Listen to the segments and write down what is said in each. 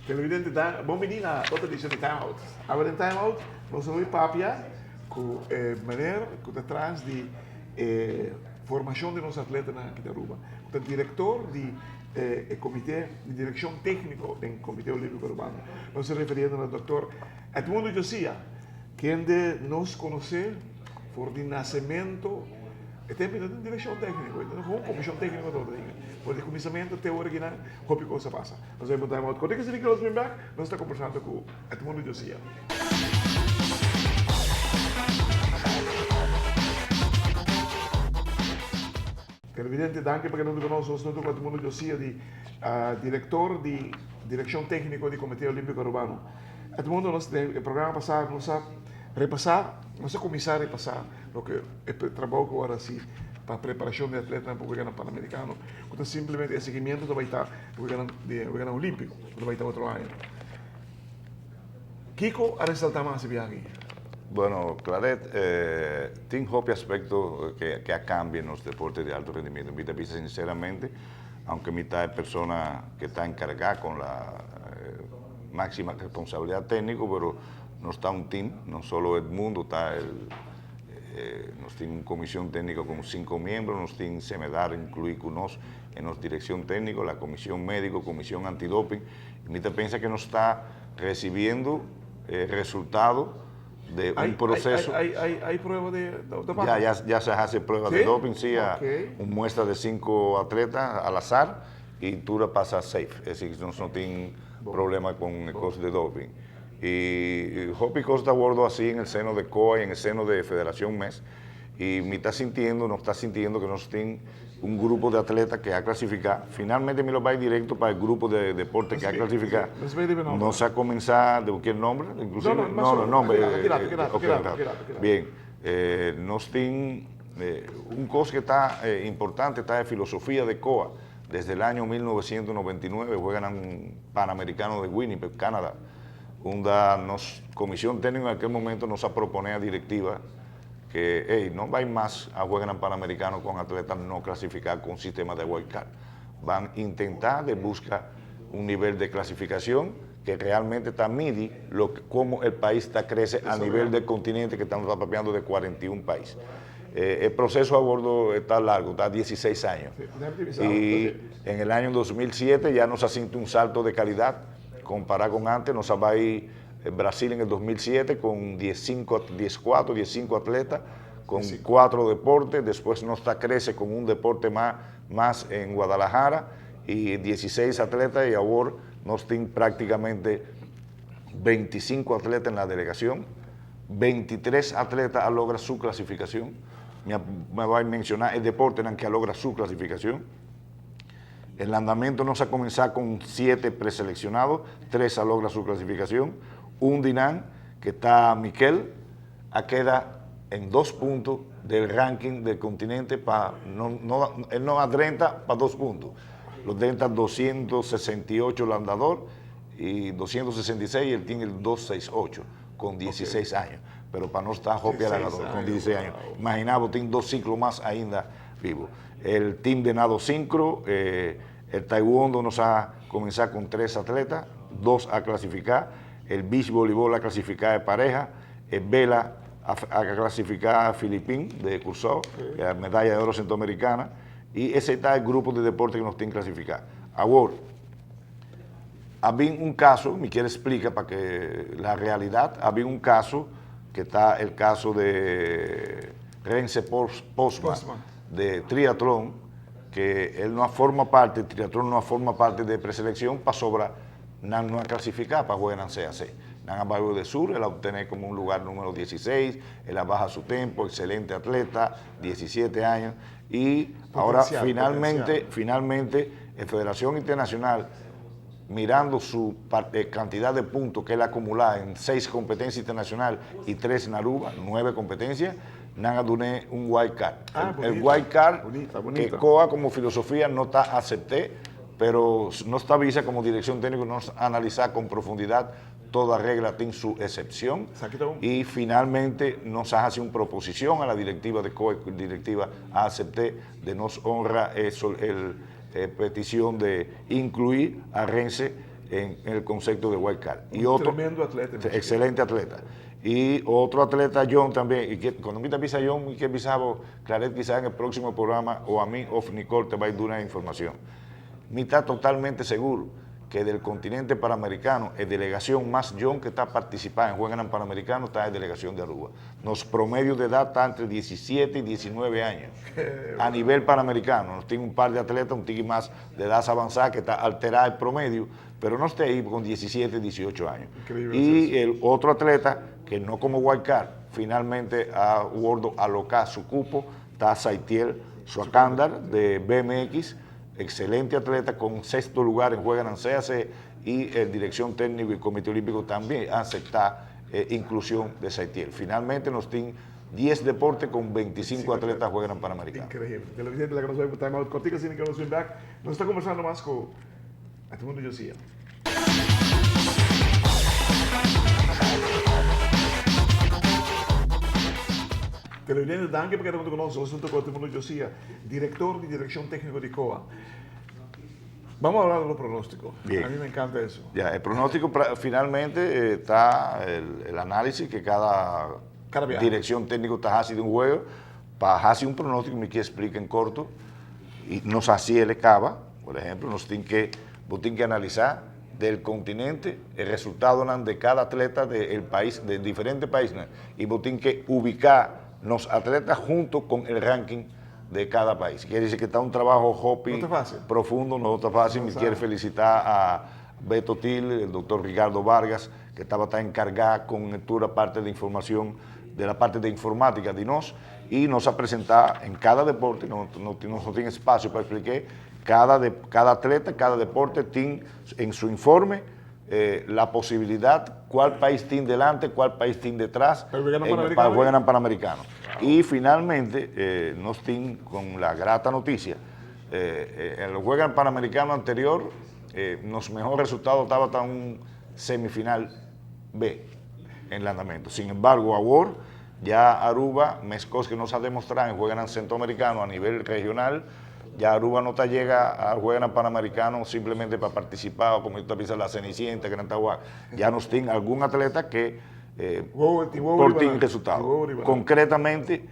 Televidente ta bon bini na otro edicion di Time Out. Awe den Time Out nos a hui papia cu e meneer cu ta tras di e formacion di nos atletanan aki di Aruba, cu ta director di e comite di direccion tecnico den Comite Olimpico Arubano. Nos ta referiendo na Doctor Edmundo Josia, kende nos conoce for di nacemento. E tempo no tin direccion tecnico, e tin gewoon comision tecnico tabata tin. For di cuminsamentu te ora kinan hopi cos a pasa. Nos a bay time out. Kote ki sali nos bin bek, nos ta combersando cu Edmundo Josia. Televidente, danki pa keda huntu ku nos. Nos ta huntu ku Edmundo Josia di director di Direccion Tecnico di Comite Olimpico Arubano. Edmundo, nos den e programa pasa nos a repasa, nos a cuminsa repasa loke e trabou ku ora hasi pa preparashon di atletanan pa Weganan Panamerikano, ku ta simplemente e seguimiento ta bai ta Weganan di Weganan Olímpiko, ku ta bai ta otro aña. Kiko a resaltá mas e biaha aki? Bueno, Claret, tin hopi aspekto ke a kambia nos deporte di alto rendimiento. Mi ta bisa sinceramente, aunke mi ta e persona ke ta enkargá kon la máxima responsabilidad técnico, pero nos ta un team, no solo Edmundo ta el Nos tin un comision tecnico con cinco miembro, nos tin Cemedar inclui cu nos en nos direccion tecnico, la comision medico, comision antidoping, y mi ta pensa que nos ta recibiendo resultado de un proceso. Hay, hay, hay prueba de doping? Ya, ya, ya se hace prueba de doping, sí, un muestra de cinco atletas al azar y tur a pasa safe, es decir, nos no tin problema con cos de doping. Y hopi cos ta wordo haci en el seno de COA y en el seno de Federacion mes. Y mi ta sintiendo, nos ta sintiendo que nos tin un grupo de atleta que a clasifica. Finalmente mi lo bay directo pa e grupo de deporte que a clasifica. Nos a cuminsa, de cualquier nombre, inclusive? No, no, nombre. Bien, nos tin un cos que ta importante ta e filosofia de COA. Desde el año 1999 juegan Panamericano de Winnipeg, Canada, unda nos comision tecnico en aquel momento nos a propone a directiva que, hey, no bay mas a Jueganan Panamericano con atletas no clasifica con sistema de wild card. Ban intenta de busca un nivel de clasificacion que realmente ta midi lo que, como el pais ta crece a nivel del continente que estamos papiando de 41 pais. E proceso a bordo ta largo, ta 16 años. Y en el año 2007 ya nos a sinti un salto de calidad compara con antes, nos a bay Brasil en el 2007 con 15, 14, 15 atletas, con 4 deportes, después nos ta crece con un deporte mas, mas en Guadalajara y 16 atletas y awor nos tin prácticamente 25 atletas en la delegación. 23 atleta a logra su clasificacion. Mi a mi a bay menciona e deportenan que a logra su clasificacion. El landamento nos a cuminsa con 7 preseleccionado, 3 a logra su clasificacion. Un di nan, que ta Mikel, a keda en dos punto del ranking del continente pa no no el no a drenta pa dos punto. Lo drenta 268 landador y 266 y el tin el 268. Con 16 años. Pero pa nos ta hopi halagador, con 16 años. Imagina bo tin dos ciclo mas ainda bibo. El team de nado sincro, el taekwondo nos a cuminsa con tres atleta, dos a clasifica, el beach voleibol a clasifica e pareha, e vela a clasifica Filipin de Cursao, medalla de oro centroamericana, y esey ta e grupo de deporte cu nos tin clasifica. Awor. A bin un caso, mi kier splica pa ke la realidad, a bin un caso ke ta el caso de Renze Postma de triatlon, ke el no a forma parte, triatlon no a forma parte de preseleccion pasobra nan no a clasifica pa juega nan CAC. Nan a bai de Sur, el a obtene como un lugar numero 16, el a baha su tempo, excelente atleta, 17 años, y ahora finalmente, finalmente, en Federación Internacional, mirando su cantidad de puntos que él acumula en seis competencias internacionales y tres en Aruba, nueve competencias, nan a dun'é un wild card. Ah, el bonita, wild card bonita, que bonita. COA como filosofía no ta acepté. Pero nos ta bisa como direccion tecnico nos analisa con profundidad toda regla tin su excepcion y finalmente nos a haci un proposicion a la directiva de COE cu directiva a acepte de nos honra e e peticion de inclui a Renze en el concepto de wild card. Y otro, tremendo atleta. Excelente atleta. Y otro atleta, John, también. Y que, cuando mi ta bisa John, mi ke bisa bo, Claret, quizás en el próximo programa, o a mí, o Nicole, te va a dar una información. Mi ta totalmente seguro que del continente panamericano, e delegacion mas jong que ta participa en Jueganan Panamericano ta e delegacion de Aruba. Nos promedio de edad ta entre 17 y 19 años. A nivel panamericano, nos tin un par de atleta un tiki mas de edad avanzada que ta altera e promedio, pero nos ta ahí con 17, 18 años. Increíble Y el otro atleta, que no como wild card, finalmente a wordo aloca su cupo, ta Saitiel Suacándar de BMX, excelente atleta con sexto lugar en Juegan CAC y el Dirección Técnico y Comité Olímpico también acepta inclusión de Saitiel. Finalmente nos tiene 10 deportes con 25 atletas juegan Panamericano. Increíble. Televidente, la que nos va a time out. Cortica, sin que nos back. Nos ta conversando mas cu Edmundo Josia. Televidente, danki pa keda hunto cu nos. Nos hunto cu Edmundo Josia, director di Direccion Tecnico di COA. Vamos a hablar de los pronósticos. Bien. A mí me encanta eso. Ya, el pronóstico finalmente está el análisis que cada, Cada viaje. dirección técnico está haciendo un juego para hacer un pronóstico, me que explique en corto y nos así el cava, por ejemplo, nos tiene que, vos tiene que analizar del continente el resultado nan, de cada atleta del país, de diferentes países, nan, y vos tiene que ubicar los atletas junto con el ranking de cada país. Quiere decir que está un trabajo hopi No está fácil. profundo, no está fácil. No Me está quiere fácil. felicitar a Beto Til, el doctor Ricardo Vargas, que estaba tan encargado con toda la parte de información, de la parte de informática de nos, y nos ha presentado en cada deporte, no, no, no, no tiene espacio para explicar, cada atleta, cada deporte tiene en su informe la posibilidad, cuál país tiene delante, cuál país tiene detrás, Para el en, Panamericano. para el Juegan Panamericano. Y finalmente, nos tiene con la grata noticia, en el Juegan Panamericano anterior, nos mejor resultado estaba hasta un semifinal B en el andamento. Sin embargo, ahora ya Aruba, mescos que nos ha demostrado en Juegan Centroamericano a nivel regional, ya Aruba no te llega al Juegan Panamericano simplemente para participar, o como yo te pienso, la Cenicienta, que no está guay. Ya nos tiene algún atleta que Huevo, y huevo por Riva, tiene resultado. y huevo Riva. Concretamente,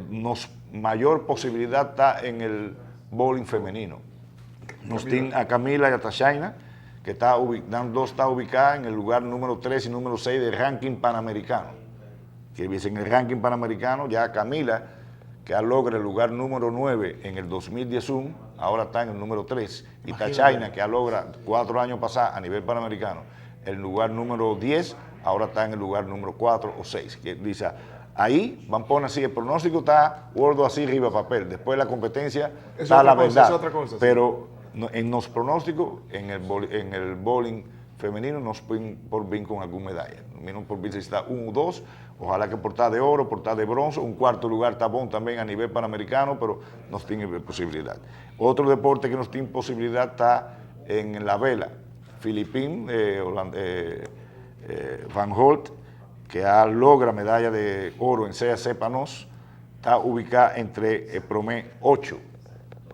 nos mayor posibilidad está en el bowling femenino. Nos tiene a Camila y a Tashaina, que está dan dos está ubicada en el lugar número 3 y número 6 del ranking panamericano. Que dice, en el ranking panamericano ya Camila, que ha logrado el lugar número 9 en el 2011, ahora está en el número 3. Y Imagínate. Tashaina, que ha logrado 4 años pasados a nivel panamericano, el lugar número 10, ahora está en el lugar número 4 o 6. Que dice, ahí van a poner así, el pronóstico está gordo así arriba papel, después la competencia Es está otra la cosa, verdad. es otra cosa, sí. Pero no, en los pronósticos, en el bowling femenino, nos pueden por bien con alguna medalla. Menos por bien si está 1 o 2, ojalá que portada de oro, portada de bronce, un cuarto lugar está bon también a nivel panamericano, pero nos tiene posibilidad. Otro deporte que nos tiene posibilidad está en la vela. Filipín, Van Holt, que ha logra medalla de oro en CAC Panos, está ubicada entre el promedio 8.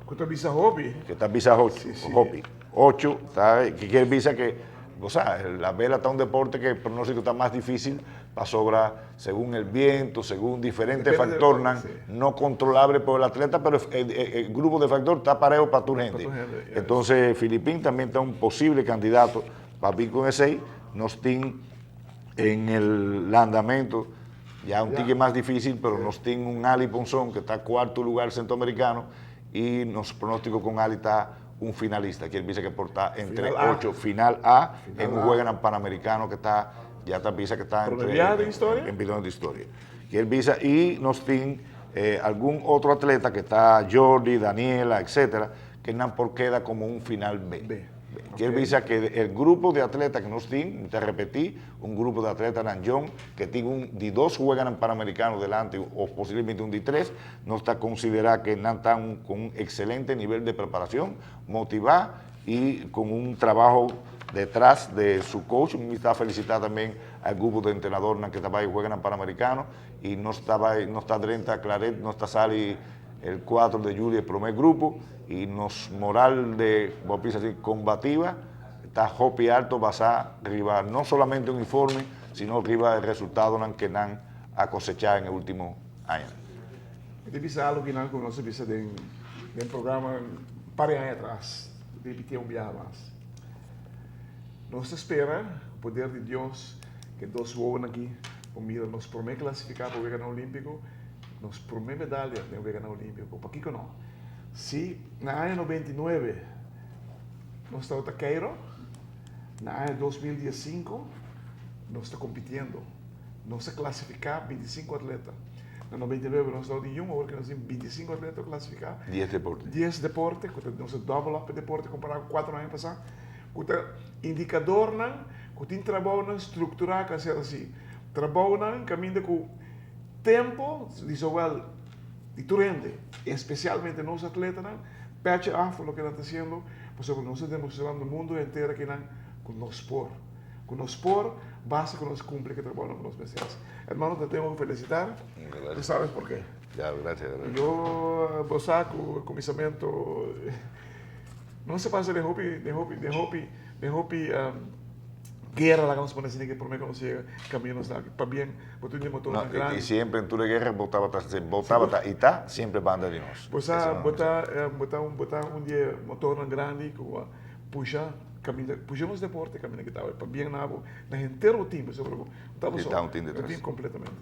Que está visa hobby. Que está visa 8, Sí, sí. hobby. 8, está, que quiere visa que, o sea, la vela está un deporte que el pronóstico está más difícil, pa' sobra según el viento, según diferentes Depende de factores, nan, sí. no controlable por el atleta, pero el grupo de factor está parejo pa' tu gente. Pa' tu gente, yes. Entonces, Filipín también está un posible candidato pa' pico en el 6, nos tiene en el andamento, ya un Ya. ticket más difícil, pero nos tiene un Ali Ponzón, que está cuarto lugar centroamericano, y nos pronóstico con Ali está un finalista, que él dice que porta entre Final A. 8, final A, Final en un A. juego panamericano que está, ya está visa que está entre, ¿Promediada de historia? en bidón de historia. Que él visa, y nos tiene algún otro atleta que está Jordi, Daniela, etcétera, que nan por queda como un final B. B. Que él dice que el grupo de atletas que nos tiene, te repetí, un grupo de atletas Nanjón, que tiene un D2 juegan en Panamericano delante o posiblemente un D3, no está considerado que nan están con un excelente nivel de preparación, motivar y con un trabajo detrás de su coach. Mi ta felicita tambe e grupo di entrenadornan cu ta bay Weganan Panamericano y nos ta bay, nos ta drenta Claret, nos ta sali el 4 di juli e prome grupo y nos moral di, bo bisa asina, combativa ta hopi alto basa riba no solamente un informe, sino riba e resultadonan cu nan a cosecha den ultimo aña. Mi ta bisa algo cu nan cu nos a bisa den programa un par di aña atras, repiti un biaha mas. Nos ta spera, poder di Dios, cu dos wowonan aki por mira nos prome clasifica pa Weganan Olimpico, nos prome medalha den Weganan Olimpico. Pakico no? Si na aña 99 nos tabata Cairo, na aña 2015 nos ta compitiendo. Nos a clasifica 25 atleta. Na 99 nos tabata un, awor cu nos tin 25 atleta clasifica. 10 deporte. 10 deporte, cu nos a double up e deporte compara cu 4 aña pasa. Cu ta indicadornan, cu tin trabounan structura cu a ser asina. Trabounan caminda cu tempo di zowel di tur hende, especialmente nos atletanan, petje af pa loke nan ta haciendo, pasobra nos ta demostrando mundo entero akinan cu nos por. Cu nos por, basta cu nos cumpli cu e trabounan cu nos mester haci. Hermano, te tengo que felicitar. Gracias. Tú sabes por qué. Ya, gracias, gracias. Yo, bo sa cu cuminsamento, no se pasa den hopi, den hopi, den hopi, den hopi guerra laga nos pone asina que prome cu nos yega camino nos ta pabien bo tin di motor No, grandi. y siempre en tur e guerra bo tabata, bo tabata y ta siempre banda di nos. Bo sa, bo ta, bo ta un, bo ta un di e motornan grandi cu a pusha caminda, pusha nos deporte caminda ki tawe pabien na bo, na henter bo team, pasobra bo ta bo Y so, ta un team un detrás. team completamente.